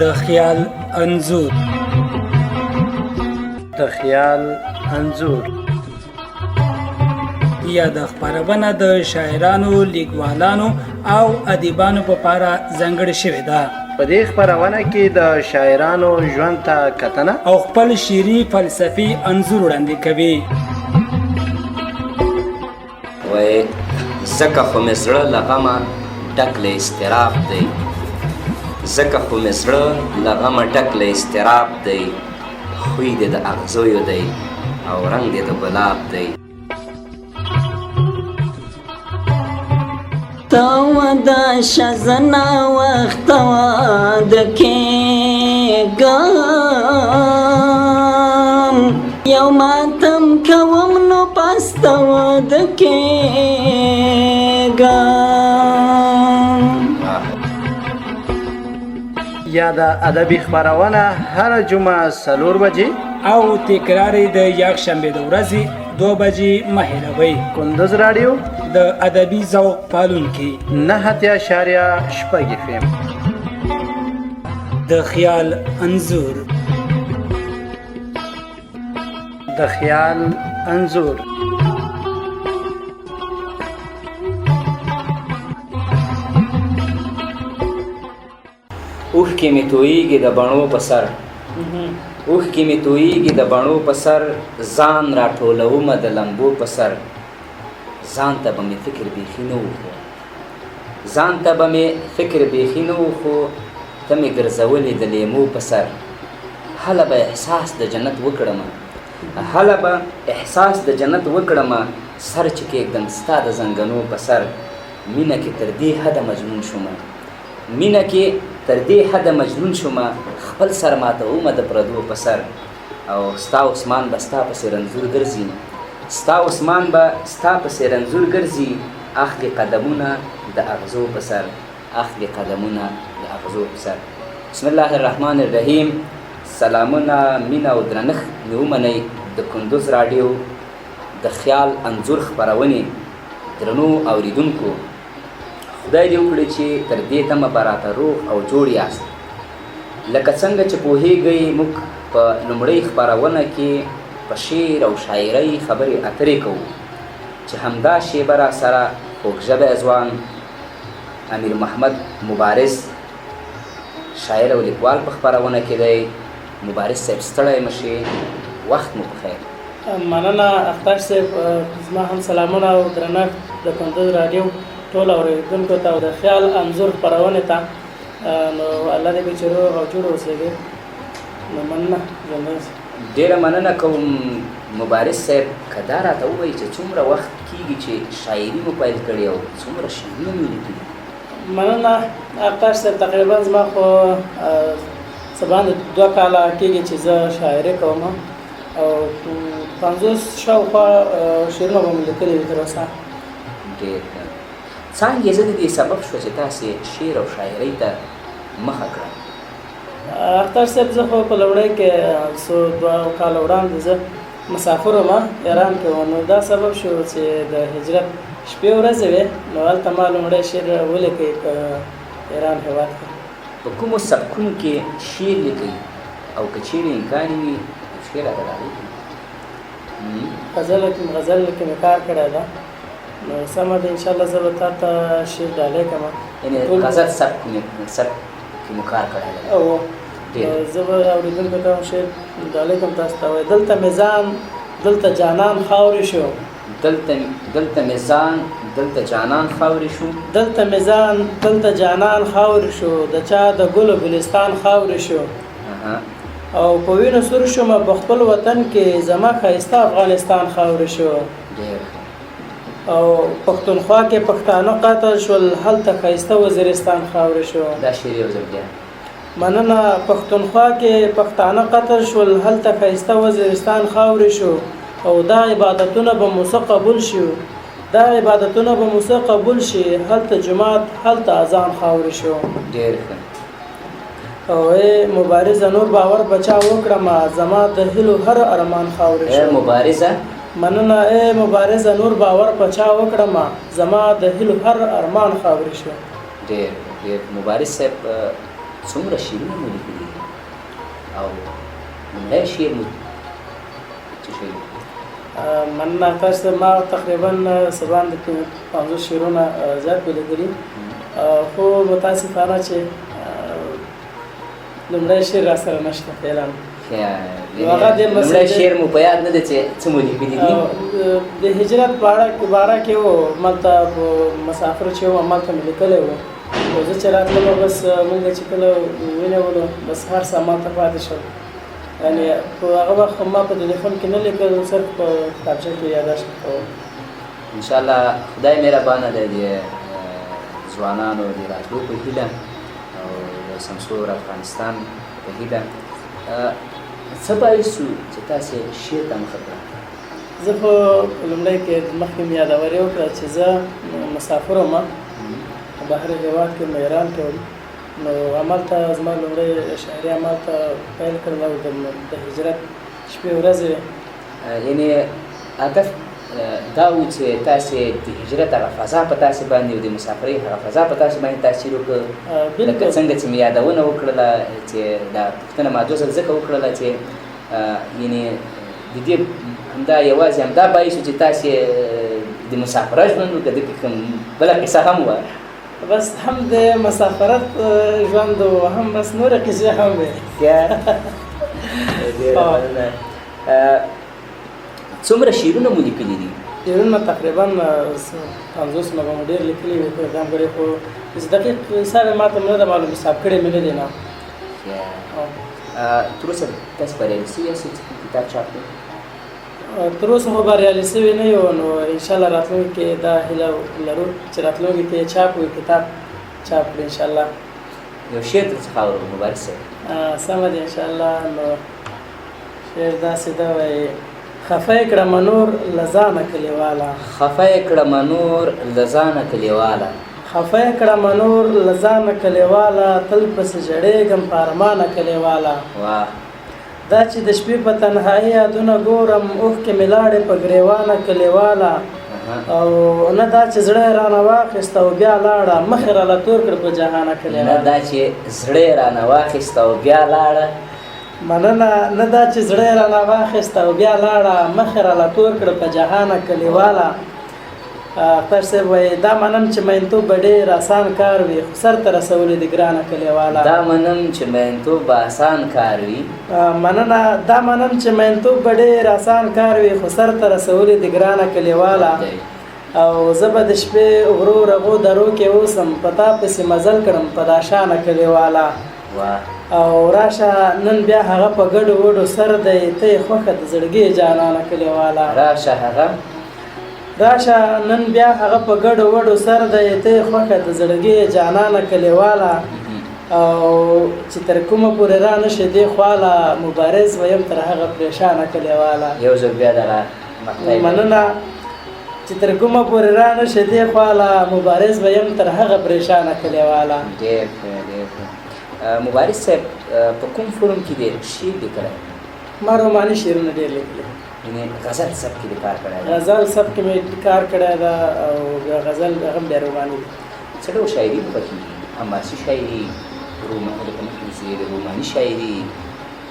د خیال انځور. د خیال انځور. یاده خپرونه د شاعرانو، لیکوالانو او ادیبانو په پاره ځانګړې شوې ده. په دې خپرونه کې د شاعرانو ژوند ته کتنه او خپل شعري فلسفي انځور وړاندې کوي. وایې ځکه خو مې زړه له غمه ډک له اضطراب دی، ځکه خو مې زړه له غمه ډک له اضطراب دی، خوی دې د اغزیو دی او رنګ دې د ګلاب دی. ته ودا شزنا وخت واده کېږم، یو ماتم کوم نو پس ته واده کېږم. یاده ادبي خپرونه هره جمعه 4 بجې او تکرار د یکشنبې د ورځې 2 بجې مه هېروئ. کندز راډیو د ادبي ذوق پالونکي 89.6 FM. د خیال انځور. د خیال انځور. اوښکې مې تویېږي د بڼو په سر، اوښکې مې تویېږي د بڼو په سر، ځان راټولومه د لمبو په سر، ځان ته به مې فکر بیخي نه و خو، ځان ته به مې فکر بیخي نه و خو، ته مې ګرځولې د لیمو په سر، هله به احساس د جنت وکړمه، هله به احساس د جنت وکړمه، سر چې کېږدم ستا د زنګنو په سر، مینه کې تر دې حده مجنون شومه، مینه کې تر دې حده مجنون شومه، خپل سر ماتومه د پردو په سر، او ستا عثمان به ستا پسې رنځور ګرځي، ستا عثمان به ستا پسې رنځور ګرځي، اخلي قدمونه د اغزو په سر، اخلي قدمونه د اغزو په سر. بسم الله الرحمن الرحیم. سلامونه، مینه او درنښت مې ومنئ د کندوز راډیو د خیال انځور خپرونې درنو اوریدونکو. خدای دې وکړي چې تر دې دمه به راته روغ او جوړ یاست. لکه څنګه چې پوهیږئ، موږ په لومړۍ خپرونه کې په شعر او شاعرۍ خبرې اترې کوو، چې همدا شیبه را سره خوږ ژبی ځوان امیر محمد مبارز، شاعر او لیکوال، په خپرونه کې دی. مبارز صاحب، ستړی مه شې، وخت مو په خیر. مننه اختر صاحب، زما هم سلامونه او درنښت د کندوز راډیو ټول اورېدونکو ته او د خیال انځور خپرونې ته. نو الله دې وکړي چې روغ او جوړ اوسېږئ. نو مننه، ژوندی اوسئ. ډېره مننه کوم مبارز صاحب. که دا راته ووایي چې څومره وخت کېږي چې شاعري مو پیل کړې او څومره شعرونه مو لیکلي؟ مننه اختر صاحب، تقریبا زما خو څه باندې 2 کاله کېږي چې زه شاعري کوم، او 50 شاوخوا شعرونه به مې لیکلي وي تر اوسه. ډېر ښه. څه انګېزه د دې سبب شوه چې تاسې شعر او شاعرۍ ته مخه کړه؟ اختر صاحب، زه خو په لومړی کې څو 2 کاله وړاندې زه مسافر وم، ایران کې وم. نو دا سبب شو چې د هجرت شپې ورځې وې، نو هلته ما لومړی شعر ولیکئ په ایران هېواد کې. په کومو سبکونو کې شعر لیکئ، او که چیرې امکان وي یو شعر راته ډالۍ کړئ؟ غزل کې غزل کې مې کار کړی ده، نو سمه ده، انشاءالله زه به تا ته شعر ډالۍ کړم. یعنې غزل سبک کې مو کار کړی دی؟ او زه به اورېدونکو ته هم شعر ډالۍ کړم تاسو ته. وایي دلته مې ځان دلته جانان خاورې شو، دلته مې ځان دلته جانان خاورې شو، دلته مې ځان دلته جانان خاورې شو، د چا د ګلو ګلستان خاورې شو، او په وینو سور شومه په خپل وطن کې، زما ښایسته افغانستان خاورې شو. ډېر ښه. او پښتونخوا کې پښتانه قتل شول، هلته ښایسته وزیرستان خاورې شو. دا شعر یو ځل بیا. مننه. پښتونخوا کې پښتانه قتل شول، هلته ښایسته وزیرستان خاورې شو، او دا عبادتونه به مو څه قبول شي، دا عبادتونه به مو څه قبول شي، هلته جومات هلته اذان خاورې شو. ډېر ښه. او ای مبارزه نور باور به چا وکړمه، زما د هیلو هر ارمان خاورې شو. ای مبارزه. مننه. ای مبارزه نور باور په چا وکړمه، زما د هیلو هر ارمان خاورې شو. ډېر ډېر مبارز صاحب. څومره شعرونه مو لیکلي دي او لومړی شعر مو څه شی؟ مننه اختر صاحب، ما تقریبا څه باندې 50 شعرونه زیات ولیکلي، خو متاسفانه چې لومړی شعر را سره نشته فعلا. هغه د لومړی شعر مو په یاد نه دی چې څه مو لیکلي دي؟ د هجرت په اړه باره کې و، ملته په مسافر چې و هملته مې لیکلی و. خو زه چې راتلم بس موږ چې کله ونیولو بس هر څه هملته پاتې شول. یعنې په هغه وخت خو ما په ټلیفون کې نه لیکل، صرف په کتابچه کې یاداشت کوم. انشاءالله خدای مهربانه دی د ځوانانو د راتلو په هیله او د سمسور افغانستان په هیله. څه باعث سو چې تاسې شعر ته مخه کړه؟ زه خو لومړی کې مخکې مې یادوري وکړه چې زه مسافر وم، بهر هېواد کې وم، ایران کې وم. نو هملته زما لومړی شاعري هملته پیل کړل او د هجرت شپې ورځې وې. یعنې هدف دا و چې تاسې د هجرت هغه فضا په تاسې باندې او د مسافرۍ هغه فضا په تاسې باندې تاثیر وکړ؟ لکه څنګه چې مې یادونه وکړله چې دا پوښتنه ما دوه ځل ځکه وکړله چې یعنې د دې همدا یوازې همدا باعث و چې تاسې د مسافره ژوند وکړه، دې کې کوم بله قصه هم وه؟ بس هم د مسافرت ژوند و، هم بس نورې قصې هم وې. ډېره مننه. څومره شعرونه مو لیکلي دي؟ شعرونه تقریبا 50 نه به مو ډېر لیکلي وي په دم ګړی، خو هېڅ دقیق حساب یې ما ته نه ده معلوم، حساب کړی مې نه دی. نه تر اوسه تاسې بریالي سوي یاست چې کوم کتاب چاپ کړئ؟ تر اوسه خو بریالي سوي نه یو، نو انشاءالله راتلونکي کې دا هیله لرو چې راتلونکي کې چاپ وي، کتاب چاپ کړي انشاءالله. یو شعر در څخه اورو مبارک صاحب. سمه ده انشاءالله. نو شعر داسې ده، وایي: خفه یې کړمه نور له ځانه کلیواله، خفه یې کړمه نور له ځانه کلیواله، خفه یې کړمه نور له ځانه کلیواله، تل پسې ژړېږم په ارمانه کلیواله. واه. دا چې د شپې په تنهایي یادونه ګورم، اوښکې مې لاړې په ګرېوانه کلیواله. او نه دا چې زړه یې رانه واخیست او بیا لاړه، مخ یې راله تور کړ په جهانه کلیواله. نه دا چې زړه یې رانه واخیست او بیا لاړه. مننه. نه دا چې زړه یې رانه واخیست او بیا لاړه، مخ یې راله تور کړ په جهانه کلیواله. اختر صاحب وایي: دا منم چې مینتوب به ډېر اسان کار وي، خو سر ته رسولې دي ګرانه کلیواله. دا منم چې مینتوب به اسان کار وي. مننه. دا منم چې مینتوب به ډېر اسان کار وي، خو سر ته رسولې دي ګرانه کلیواله. او زه به د شپې غرو رغو درو کې اوسم، په تا پسې مزل کړم په دا شانه کلیواله. او راشه نن بیا هغه په ګډو وډو سر دی، ته یې خوښه د زړګي جانانه کلیواله. راشه هغه، راشه نن بیا هغه په ګډو وډو سر دی، ته یې خوښه د زړګي جانانه کلیواله. او چې تر کومه پورې را نه شي دې خواله، مبارز ویم تر هغه پرېشانه کلیواله. یو ځل بیا دغه مقطع. مننه. چې تر کومه پورې را نه شي دې خواله، مبارز ویم تر هغه پرېشانه کلیواله. ډېر ښه، ډېر ښه. مبارز صاحب په کوم فورم کې دې شعر لیکلی؟ ما روماني شعرونه ډېر لیکلي. یعنې غزل سبک کې دې کار کړی دی؟ غزل سبک کې مې کار کړی ده، او بیا غزل هغه هم بیا روماني دی. څه ډول شاعري مو خوښېږي؟ حماسي شاعري، لکه مخکې چې روماني شاعري،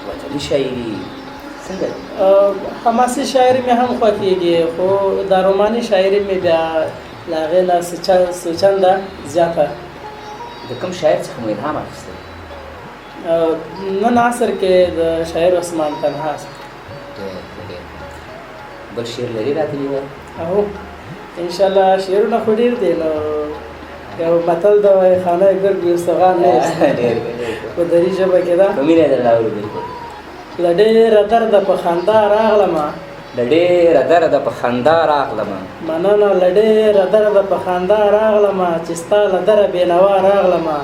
وطني شاعري، څنګه؟ حماسي شاعري مې هم خوښېږي، خو دا روماني شاعري مې بیا له هغې نه څه چنده زیاته. د کوم شاعر څخه مو الهام اخیستی؟ نن عصر کې د شاعر عثمان تنها. بل شعر لري راته ووایه؟ هو انشاءالله. شعرونه خو ډېر دي، نو یو متل د وایي خانه ګرد بې استغان نه په دري ژبه کې ده. په مینه درته اورو. بالکل. له ډېره درده په خندا راغلمه، له ډېره درده په خندا راغلمه. مننه. له ډېره درده په خندا راغلمه، چې ستا له دره بېنوا راغلمه.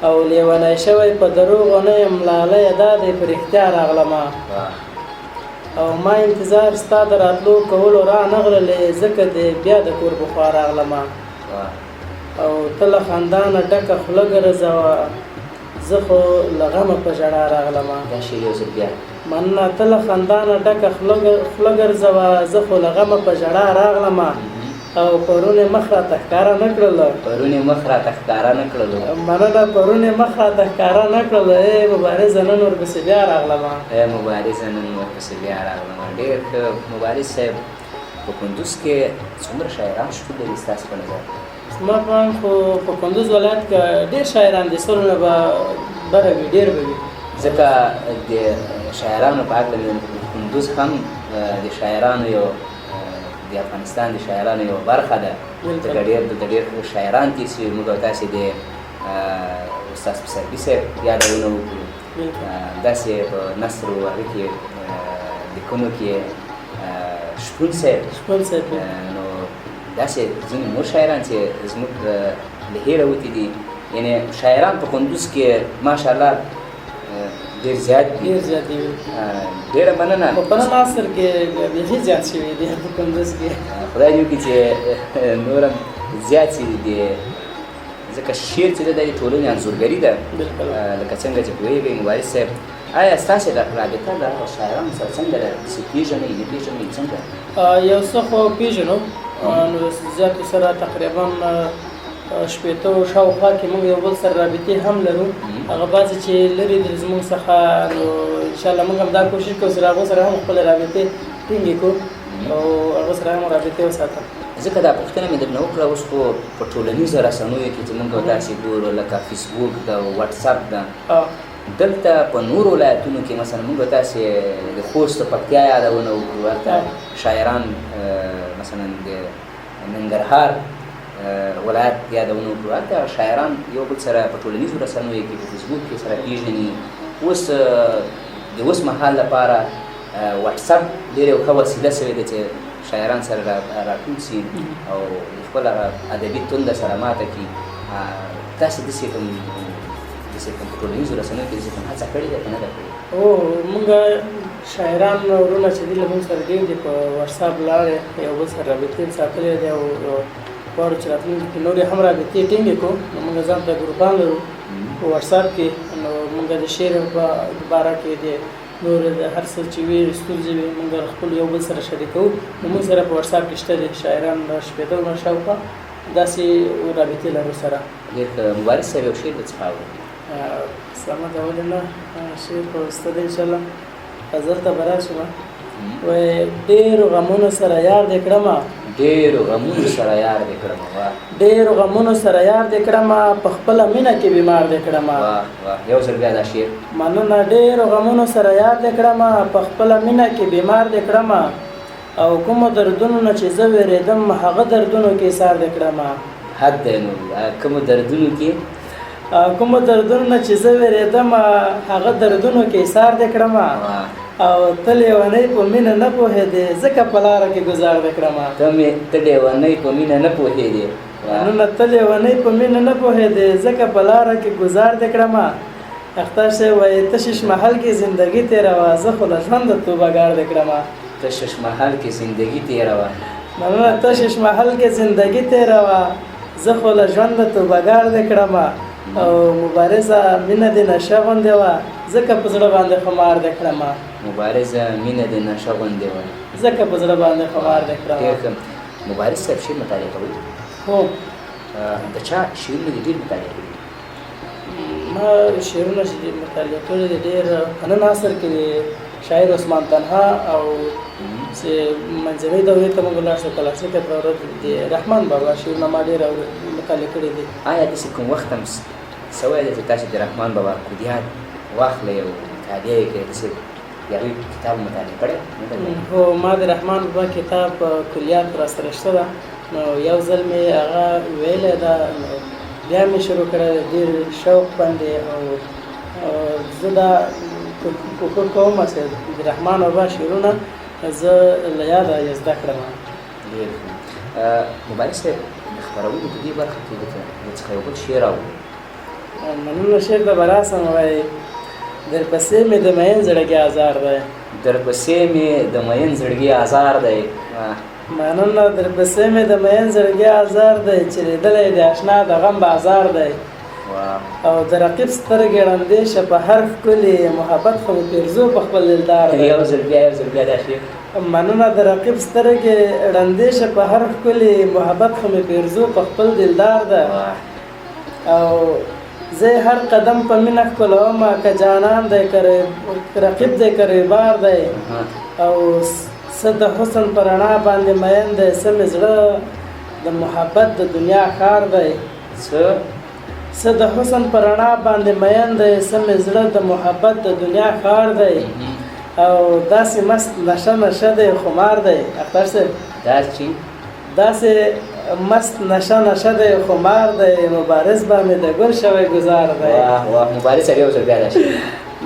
او لیونی شوی په دروغو نه یم، لالیه دا دی په رښتیا راغلمه. او ما انتظار ستا د راتلو کولو را نه غللې، ځکه دې بیا د کور په خوا راغلمه. او ته له خندا نه ډکه خوله ګرځوه، زه خو له غمه په ژړا راغلمه. دا شعر یو ځل بیا. مننه. ته له خندا نه ډکه خوله ګرځوه، زه خو له غمه په ژړا راغلمه. او پرون یې مخ راته ښکاره نه کړلو. پرون یې مخ راته ښکاره نه کړلو. مننه، پرون یې مخ راته ښکاره نه کړلو. ای مبارزه نن ورپسې بیا راغلمه. ای مبارزه نن ورپسې بیا راغلمه. ډېر ښه مبارز صاحب، په کندوز کې څومره شاعران شتون لري ستاسو په نظر؟ زما په اند خو په کندوز ولایت کې ډېر شاعران دي، سلو نه به بره وي، ډېر به وي. ځکه د شاعرانو په هکله مې کندوز هم د شاعرانو یو، د افغانستان د شاعرانو یوه برخه ده، ځکه ډېر دلته ډېر ښه شاعران تېر شوي. موږ او تاسې د استاد پسرلي صاحب یادونه وکړو، داسې په نثر او هغه کې لیکنو کې شپون صاحب، شپون صاحب، نو داسې ځینې نور شاعران چې زموږ له هېره وتي دي. یعنې شاعران په کندوز کې ماشاءالله ډېر زیات دي. ډېر زیات دي. ډېره مننه. په نن عصر کې بیخي زیات شوي دي په کندوز کې. خدای دې وکړي چې نور هم زیات شي دي، ځکه شعر چې ده د ټولنې انځورګري ده. لکه څنګه چې پوهېږئ مبارز صاحب، آیا ستاسې رابطه له هغو شاعرانو سره څنګه ده؟ څه پېژنئ، نه پېژنئ، څنګه؟ یو څه خو پېژنو، نو زیاتو سره تقریبا 60 شاوخوا کې موږ یو بل سره رابطې هم لرو. هغه بعضې چې لرې دي زموږ څخه، نو انشاءالله موږ هم دا کوشش کوو چې له هغو سره هم خپلې رابطې ټینګې کړو او هغو سره هم رابطې وساتو. ځکه دا پوښتنه مې درنه وکړه، اوس خو په ټولنیزو رسنیو کې چې موږ تاسې ګورو، لکه فیسبوک ده، واتساپ ده، دلته په نورو ولایتونو کې مثلا موږ تاسې د خوست او پکتیا یادونه وکړو، هلته شاعران مثلا د ننګرهار ولایت یادونه وکړو، هلته شاعران یو بل سره په ټولنیزو رسنیو کې په فیسبوک کې سره پېژني. اوس د اوس مهال لپاره واتساپ ډېر یو ښه وسیله شوې ده چې شاعران سره راټول سي او د خپل هغه ادبي تنده سره ماته کړي. تاسې داسې کوم داسې کوم په ټولنیزو رسنیو کې داسې کوم هڅه کړې ده که نه ده کړې؟ هو، موږ شاعران وروڼه چې دي له موږ سره ډېر دي، په واتساپ لارې یو بل سره رابطې هم ساتلې دي او غواړو چې راتلونکي کې نورې هم رابطې ټینګې کړو. نو موږ ځان ته ګروپان لرو په واتساپ کې، نو موږ د شعر په باره کې د نور د هر څه چې وي ستونزې وي موږ خپل یو بل سره شریکوو. نو موږ سره په واتساپ کې شته دي شاعران 60 نه شاوخوا داسې رابطې لرو سره. ډېر ښه. مبارز صاحب یو شعر به څخه اورو. سمه ده، ولې نه، شعر خو شته دی انشاءالله، غزل ته به راشم. وایي ډېرو غمونو سره یار دې کړمه. ډېرو غمونو سره یار دې کړمه. واه. ډېرو غمونو سره یار دې کړمه، په خپله مینه کې بیمار دې کړمه. واه واه، یو ځل بیا دا شعر. مننه. ډېرو غمونو سره یار دې کړمه، په خپله مینه کې بیمار دې کړمه، او کومو دردونو نه چې زه وېرېدم هغه دردونو کې ایسار دې کړمه. حد دی نو، کومو دردونو کې؟ کومو دردونو نه چې زه وېرېدم هغه دردونو کې ایسار دې کړمه، او ته لېونۍ په مینه نه پوهېدې ځکه په لاره کې ګوزار دې کړمه. ته لېونۍ په مینه نه پوهېدې. مننه. ته لېونۍ په مینه نه پوهېدې ځکه په لاره کې ګوزار دې کړمه. اختر صاحب وایي ته شیش محل کې زندګي تېروه، زه خو له ژونده توبه ګار دې کړمه. ته شیش محل کې زندګي تېروه. مننه. ته شیش محل کې زندګي تېروه، زه خو له ژونده توبه ګار دې کړمه، او مبارزه مینه دې نشه غوندې وه ځکه په زړه باندې خمار دې کړمه. مبارزه مینه دې نشه غوندې وه ځکه په زړه باندې خمار دې کړمه. ډېر ښه. مبارز صاحب شعر مطالعه کوئ؟ هو. د چا شعرونه دې ډېر مطالعه کړي؟ ما شعرونه چې مطالعه کړي دي ډېر په نن عصر کې د شاعر عثمان تنها، او چې منځنۍ دورې ته موږ لاړ شو کلاسیکه دوره، د رحمان بابا شعرونه ما ډېر مطالعه کړي دي. آیا داسې کوم وخت هم سوی دی چې تاسې د رحمان بابا کلیات واخلئ او مطالعه یې کړئ، داسې د هغوی کتاب مطالعه کړی؟ هو، ما د رحمان بابا کتاب کلیات را سره شته ده، نو یو ځل مې هغه ویلی ده، نو بیا مې شروع کړی ډېر شوق باندې، او زه دا کوښښ کوم چې د رحمان بابا شعرونه زه له یاده یې زده کړم. ډېر ښه. مبارز صاحب د خپرونې په دې برخه کې د څخه یو بل شعر اورو. مننه. شعر ته به راسم. وایي درپسې مې د میین زړګي ازار دی. درپسې مې د میین زړګي ازار دی. مننه. درپسې مې د میین زړګي ازار دی، چې لیدلی د اشنا د غم بازار دی. او د رقیب سترګې ړندې شه په هر ښکلي محبت خو مې پیرزو په خپل دلدار دی. یو ځل بیا، یو ځل بیا دا شعر. مننه. د رقیب سترګې ړندې شه په هر ښکلي محبت خو مې پیرزو په خپل دلدار ده. او زه هر قدم په مینه ښکلومه، که جانان دی که رقیب دی که ریبار دی. او څه د حسن په رڼا باندې مین دی، څه مې زړه د محبت د دنیا ښار دی. څه د حسن په رڼا باندې مین دی، څه مې زړه د محبت د دنیا ښار دی. او داسې مست نشه نشه دی خمار دی اختر صاحب. داسې مست نشه نشه دی خمار دی، مبارز باندې د ګل شوی ګزار دی. واه واه مبارز صاحب، یو ځل بیا دا شعر.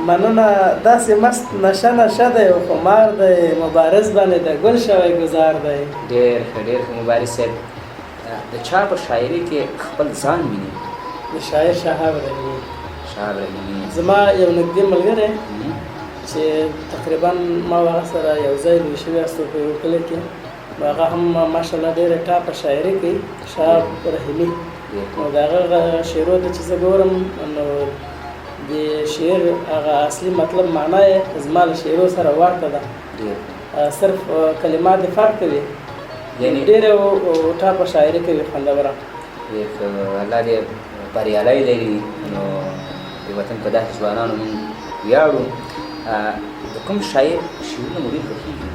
مننه. داسې مست نشه نشه دی خمار دی، مبارز باندې د ګل شوی ګزار دی. ډېر ښه، ډېر ښه مبارز صاحب. د چا په شاعري کې خپل ځان ویني؟ د شاعر شهاب رحیمي. شهاب رحیمي زما یو نږدې ملګری چې تقریبا ما هغه سره یو ځای لوی شوي یاستو په یو کلي کې، نو هغه هم ماشاءالله ډېره ټاپه شاعري کوي، شهاب رحیمي. نو د هغه شعرو ته چې زه ګورم، نو د شعر هغه اصلي مطلب معنا یې زما له شعرو سره ورته ده، صرف کلمات یې فرق کوي. ډېره ټاپه شاعري کوي، خوندوره. ډېر ښه، الله دې بریالی لري. نو د وطن په داسې ځوانانو موږ ویاړو. د کوم شاعر شعرونه مو ډېر خوښېږي؟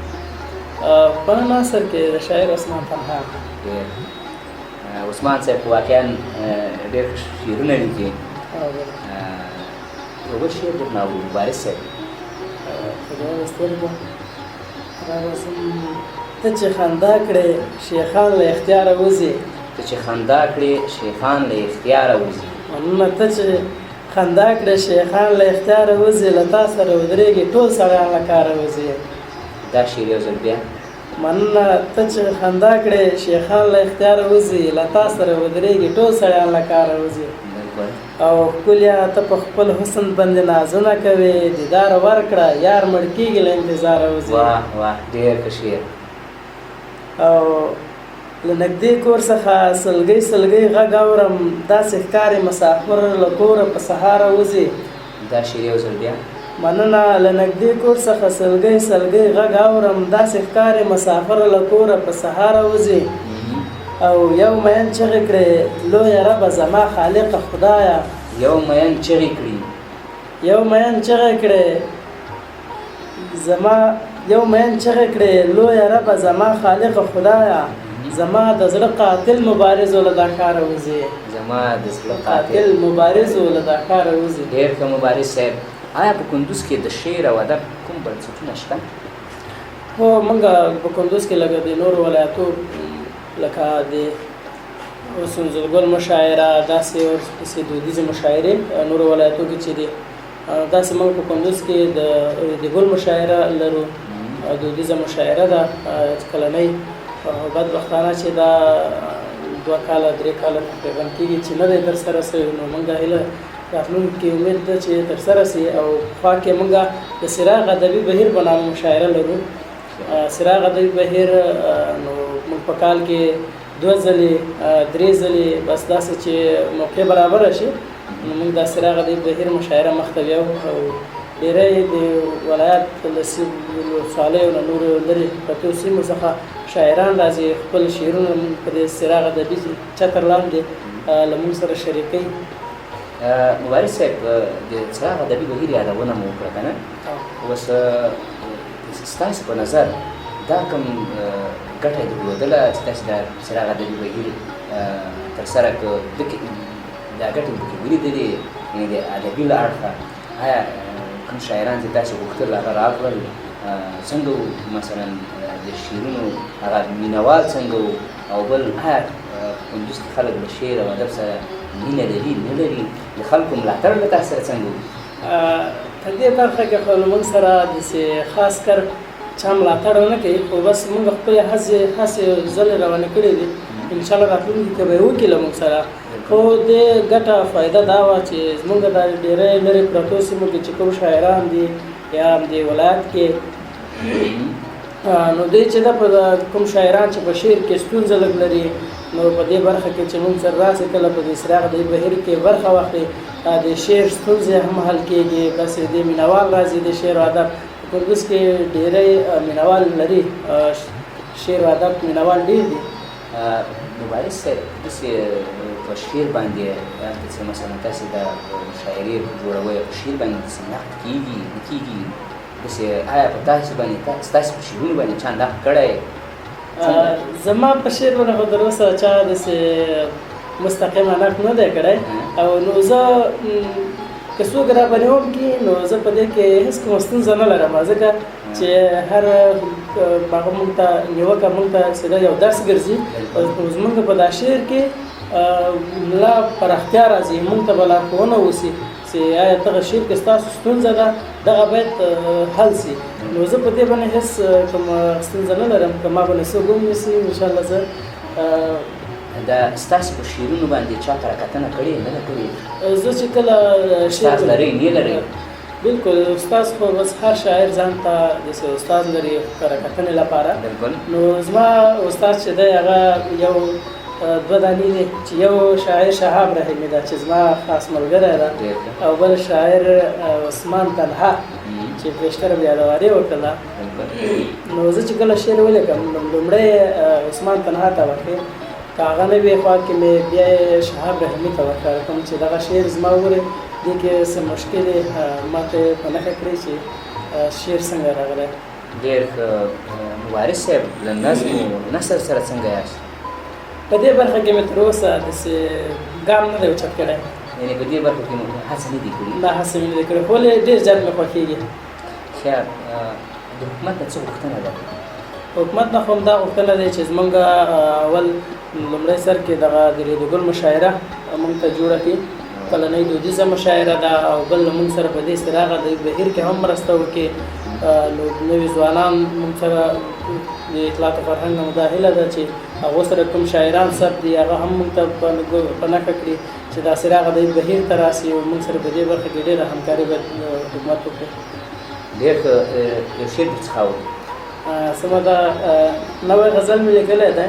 په نن عصر کې د شاعر عثمان تنها. ډېر عثمان صاحب واقعا ډېر شعرونه لیکي. یو بل شعر درنه اورو مبارز صاحب. خدای د سترګو راوځم. ته چې خندا کړې شیخان له اختیاره وځي. ته چې خندا کړې شیخان له اختیاره وځي. مننه. ته چې خندا کړې شیخان له اختیاره وځي، له تا سره ودرېږي ټول سړیان له کاره وځي. دا شعر یو ځل بیا. مننه. ته چې خندا کړې شیخان له اختیاره وځي، له تا سره ودرېږي ټول سړیان له کاره وځي. او ښکلیه ته په خپل حسن باندې نازونه کوې، دیدار ورکړه یار مړ کېږي له انتظاره وځي. واه واه، ډېر ښه شعر. او له نږدې کور څخه سلګۍ سلګۍ غږ اورم، داسې ښکاري مسافر له کوره په سهاره وځي. دا شعر یو ځل بیا. مننه. له نږدې کور څخه سلګۍ سلګۍ غږ اورم، داسې ښکاري مسافر له کوره په سهاره وځي. او یو مین چغې کړې لویه ربه زما خالقه خدایه. یو مین چغې کړي. یو مین چغې کړې زما، یو مین چغې کړې لویه ربه زما خالقه خدایه، زما د زړه قاتل مبارزو له دا ښاره وځي. زما د زړه قاتل مبارزو له دا ښاره وځي. ډېر ښه مبارز صاحب. آیا په کندوز کې د شعر او ادب کوم بنسټونه شته؟ هو، موږ په کندوز کې لکه د نورو ولایتو لکه د سنځلګل مشاعره، داسې ورپسې دودیزې مشاعرې نورو ولایتو کې چې دي، داسې موږ په کندوز کې د ریدي ګل مشاعره لرو، دودیزه مشاعره ده کلنۍ. بدبختانه چې دا 2 کاله 3 کاله تقریبا کېږي چې نه دی ترسره سوی، نو موږ هیله راتلونکي امید ده چې ترسره سي. او خوا کې موږ د څراغ ادبي بهیر په نامه مشاعره لرو. څراغ ادبي بهیر نو موږ په کال کې 2 ځلې 3 ځلې بس داسې چې موقع برابره شي، نو موږ د څراغ ادبي بهیر مشاعره مخته بیاو. او ډېری د ولایت له ولسوالیو له نورو لرې پرتو سیمو څخه شاعران راځي، خپل شعرونه موږ په دې څراغ ادبي چتر لاندې له موږ سره شریکوي. مبارز صاحب، د څراغ ادبي بهیر یادونه مو وکړه که نه؟ اوس ستاسو په نظر دا کوم ګټه یې درلودله چې تاسې دا څراغ ادبي بهیر ترسره کړ؟ دا ګټې مو پکې ولیدلې، یعنې د ادبي له اړخه آیا کوم شاعران چې تاسې غوښتل هغه راغلل؟ څنګه وو مثلا د شعرونو هغه مینهوال څنګه وو؟ او بل آیا کندوز کې خلک له شعر او ادب سره مینه لري نه لري؟ د خلکو ملاتړ له تاسو سره څنګه وو؟ په دې برخه کې خو له موږ سره داسې خاص کر چا ملاتړ ونه کوي، خو بس موږ خپلې هڅې ځلې روانې کړې دي، انشاءالله راتلونکي کې به یې وکړي له موږ سره. خو دې ګټه فایده دا وه چې زموږ د ډېری لرې پرتو سیمو کې چې کوم شاعران دي یا هم دې ولایت کې نو دوی چې ده په کوم شاعران چې په شعر کې ستونزه لږ لري، نو په دې برخه کې چې موږ سره راسي کله په دې څراغ د بهیر کې برخه واخلي، د شعر ستونزې هم حل کېږي. داسې د مینوال راځي د شعر او ادب په کندوز کې ډېری مینوال لري، شعر او ادب مینوال ډېر دي. مبارز صاحب، داسې په شعر باندې هلته چې مثلا تاسې د مشاعرې جوړوئ، په شعر باندې داسې نقد کېږي نه کېږي؟ داسې آیا په تاسې باندې ستاسې په شعرونو باندې چا نقد کړی؟ زما په شعر باندې خو تر اوسه چا داسې مستقیمه نقد نه دی کړی، او نو زه که څوک را باندې هم کړي نو زه په دې کې هېڅ کومه ستونزه نه لرم، ځکه چې هر هغه موږ ته نیوکه موږ ته سیده یو درس ګرځي. زموږ په دا شعر کې لا پراختیا راځي، موږ ته به لارښوونه وسي چې آیا دغه شعر کې ستاسو ستونزه ده، دغه باید حل سي. نو زه په دې باندې هېڅ کومه ستونزه نه لرم، که ما باندې څوک هم نیسي انشاءالله زه دا ستاسې په شعرونو باندې چا کره کتنه کړې نه ده کړې؟ زه چې کله شعر استاد لرئ نه لرئ؟ بالکل استاد خو بس هر شاعر ځان ته داسې استاد لري کره کتنې لپاره. بالکل. نو زما استاد چې دی هغه یو دوه دانې دي، چې یو شاعر شهاب رحیمي ده چې زما خاص ملګری ده، او بل شاعر عثمان تنها چې پېشتر مې یادواري وکړله. نو زه چې کله شعر ولیکم نو لومړی عثمان تنها ته ورکړې، که هغه نه وي خوا کې مې بیا یې شهاب رحیمي ته ورکړه، کوم چې دغه شعر زما وګورې دې کې څه مشکل ما ته یې په نښه کړې چې شعر څنګه راغلی. ډېر ښه. مبارز صاحب، له نظم او نثر سره څنګه یاست؟ په دې برخه کې مې تر اوسه داسې ګام نه دی اوچت کړی. یعنې په دې برخه کې مو هڅه نه دي کړې؟ نه، هڅه مې نه دي کړې، خو ولې ډېر زیات مې خوښېږي. ښه، د حکومت نه څه غوښتنه ده؟ حکومت نه خو همدا غوښتنه دی چې زمونږ اول لومړی سر کې دغه د ریدوګل مشاعره موږ ته جوړه کړي، کلنۍ دودیزه مشاعره ده، او بل له موږ سره په دې څراغ د بهیر کې هم مرسته وکړي. نو نوي ځوانان موږ سره د اطلاعات فرهنګ نه مو دا هیله ده چې هغو سره کوم شاعران ثبت دي هغه هم موږ ته په نښه کړي چې دا څراغ د بهیر ته راسي، او موږ سره په دې برخه کې ډېره همکاري باید حکومت وکړي. ډېر ښه. یو شعر درڅخه اورو. سمه ده، نوی غزل مې لیکلی دی،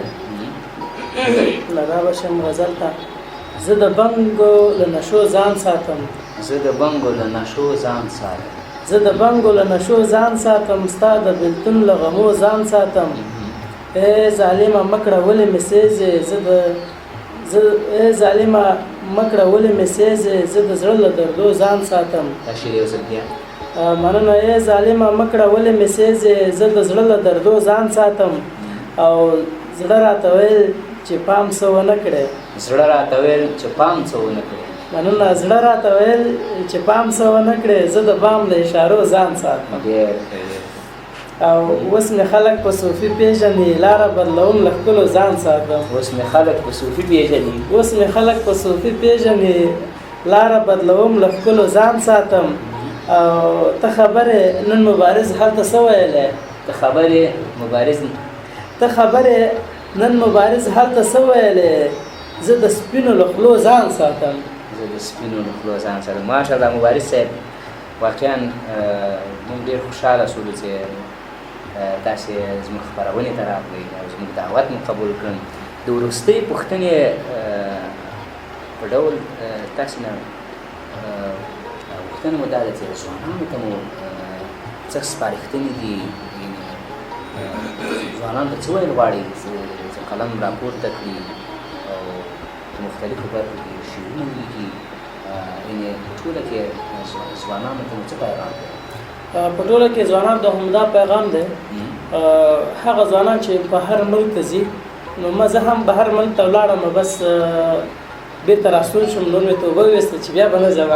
را به شم غزل ته. زه د بنګو له نشو ځان ساتم، زه د بنګو له نشو ځان ساتم، زه د بنګو له نشو ځان ساتم، ستا د بېلتون له غمو ځان ساتم. ای ظالمه مه کړه ولې مې سېزې، زه ای ظالمه مه کړه ولې مې سېزې، زه د زړه له دردو ځان ساتم. دا شعر یو ځل بیا. مننه. ای ظالمه مه کړه ولې مې سېزې، زه د زړه له دردو ځان ساتم. او زړه راته ویل چې پام څه ونه کړې، زړه راته ویل چې پام څه ونه کړې. مننه. زړه راته ویل چې پام څه ونه کړې، زه د بام له اشارو ځان ساتم. او اوس مې خلک په صوفي پېژني، لاره بدلوم له ښکلو ځان ساتم. اوس مې خلک په صوفي پېژني، اوس مې خلک په صوفي پېژني، لاره بدلوم له ښکلو ځان ساتم. او ته خبرې نن مبارز هلته څه ویلی؟ ته خبرې مبارز، ته خبرې نن مبارز هلته څه ویلی، زه د سپینو له خولو ځان ساتم. زه د سپینو له خولو ځان ساتم. ماشاءالله مبارز صاحب، واقعا موږ ډېر خوشحاله شولو چې تاسې زموږ خپرونې ته راغلئ او زموږ دعوت مو قبول کړ. د وروستۍ پوښتنې په ډول تاسې نه غوښتنه مو دا ده چې ځوانانو ته مو څه سپارښتنې دي، ځوانانو ته څه ویل غواړئ چې قلم راپورته کړي او په مختلفو برخو کې شعرونه ولیکي، یعنې په ټوله کې ځوانانو ته مو څه پیغام دی؟ په ټوله کې ځوانانو ته همدا پیغام دی، هغه ځوانان چې په هر ملک ته ځي، نو ما زه هم بهر ملک ته ولاړم، بس بېرته راستون شوم، نور مې توبه وویسته چې بیا به نه ځم.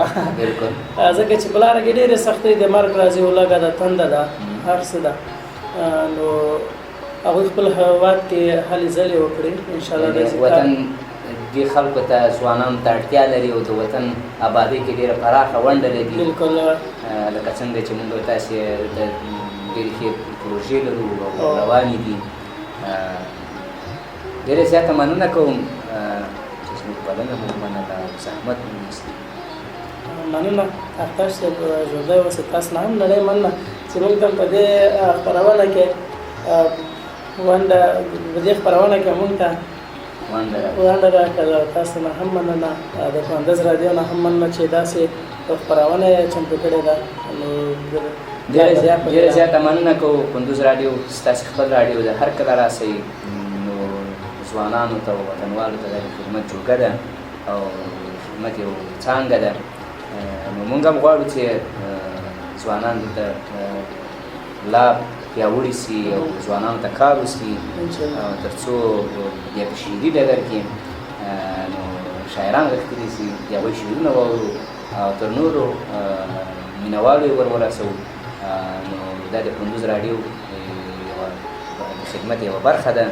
ځکه چې په لاره کې ډېرې سختۍ د مرګ راځي، ولږه ده، تنده ده، هر څه ده. نو هغوی خپل هېواد کې هلې ځلې وکړي انشاءالله. وطن دې خلکو ته، ځوانانو ته اړتیا لري او د وطن آبادۍ کې ډېره پراخه ونډه لري. بالکل. لکه څنګه چې موږ تاسې ډېرې ښې پروژې لرو او روانې دي. ډېره زیاته مننه کوم چې زموږ بلنه مو ومنله او زحمت مو وویست. مننه اختر صاحب، ژوندی اوسې. تاسو نه هم نړۍ مننه چې موږ ته په دې خپرونه کې ونډه په دې خپرونه کې مونږ ته ونډه راکړه. تاسو نه هم مننه، د کندز راډیو نه هم مننه چې داسې خپرونه یې چمتو کړې ده. نو ډېره زیاته مننه کوو. کندوز راډیو ستاسې خپل راډیو ده، هر کله راسئ نو ځوانانو ته او وطنوالو ته د خدمت جوګه ده او خدمت یو څانګه ده. نو مونږ هم غواړو چې ځوانان دلته لا پیاوړي سي او ځوانانو ته کار وسي، تر څو بیا په شعري ډګر کې نو شاعران غښتلي سي، د هغوی شعرونه واورو او تر نورو مینهوالو یې ور ورسوو. نو دا د کندوز راډیو یوه د خدمت یوه برخه ده.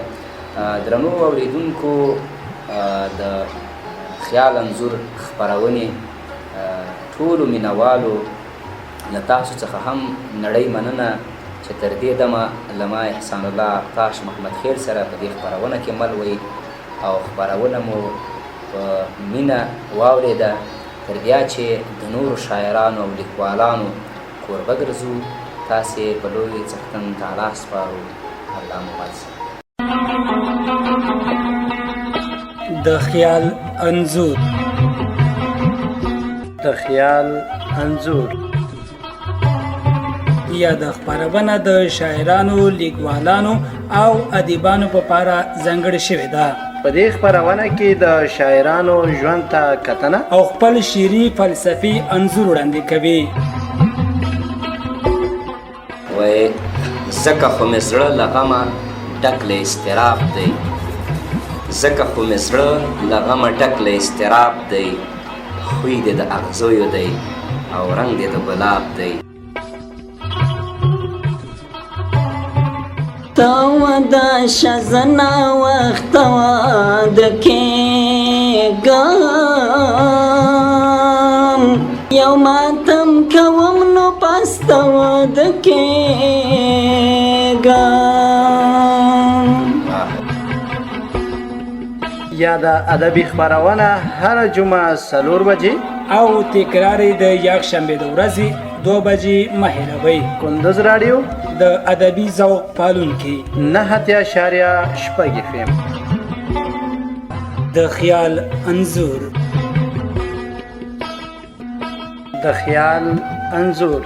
درنو اورېدونکو، د خیال انځور خپرونې ټولو مینهوالو له تاسو څخه هم نړۍ مننه چې تر دې دمه له ما احسان الله تاش محمد خیل سره په دې خپرونه کې مل وئ او خپرونه مو په مینه واورېده. تر بیا چې د نورو شاعرانو او لیکوالانو کوربه ګرځو، تاسې په لوی څښتن تعالی سپارو. الله مو مل شه. د خیال انځور، د خیال انځور. یاده خپرونه د شاعرانو، لیکوالانو او ادیبانو په پاره ځانګړې شوې ده. په دې خپرونه کې د شاعرانو ژوند ته کتنه او خپل شعري فلسفي انځور وړاندې کوي. وایي ځکه خو مې زړه له غمه ډک له اضطراب دی، ځکه خو مې زړه له غمه ډک له اضطراب دی، خوی دې د اغزیو دی او رنګ دې د ګلاب دی. ته وده شه زه ناوخته واده کېږم، یو ماتم کوم نو پس ته واده کېږم. یاده ادبي خپرونه هره جمعه 4 بجې او تکرار یې د یکشنبې د ورځې 2 بجې مه هېروئ. کندز راډیو د ادبي ذوق پالونکي 89.6 FM. د خیال انځور، د خیال انځور.